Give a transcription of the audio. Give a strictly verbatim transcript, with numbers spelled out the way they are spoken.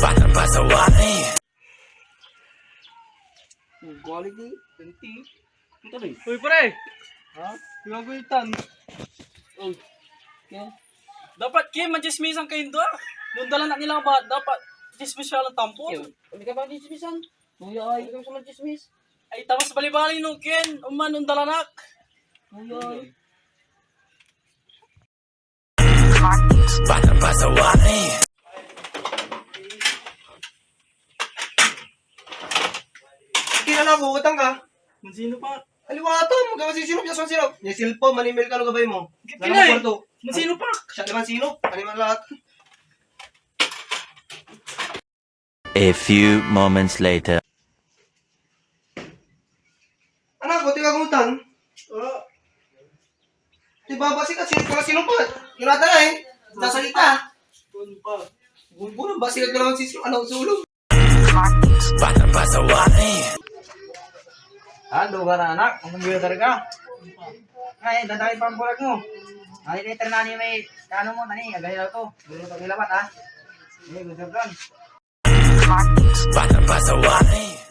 Batang pasaway. Quality, twenty. Ito rin. Uy, pre! Ha? Tingnan ko yung tan. Oh. Okay. Dapat, Kim, manchismisan kayo doon. Nung dala na nila ba, dapat chismis siya lang tampon. Kim, hindi ka ba chismisan? Kuya, ay. Hindi ka sa manchismis. Ay, tawas balibali nung Ken, uman nung dalanak. Kuya, ay. Batang pasaway. Kinala ko, utang ka. Mansino pa? Aliwa to, magkakasisinup, ya sa sinup. Ya cellphone, manimil ka, no gabay mo. Kinay! Kwarto. Mansino pa? Siya naman sino? Animal lahat. A few moments later. Anak ko, tiga kumutan. Ah. Di ba, basi ka, sino, sino pa? Yun ata na eh. Sasakit ka. Gunggurang basi ka lang si ano, sulo. Batang pasaway. Ah, duga na anak, ang computer ka. Ay, dadaki pa ang bulag mo. Ay, later na ni may, ano mo, tani, agay ko. Duro to nilabat, ha? Eh, good job, Ron. Batang pasaway.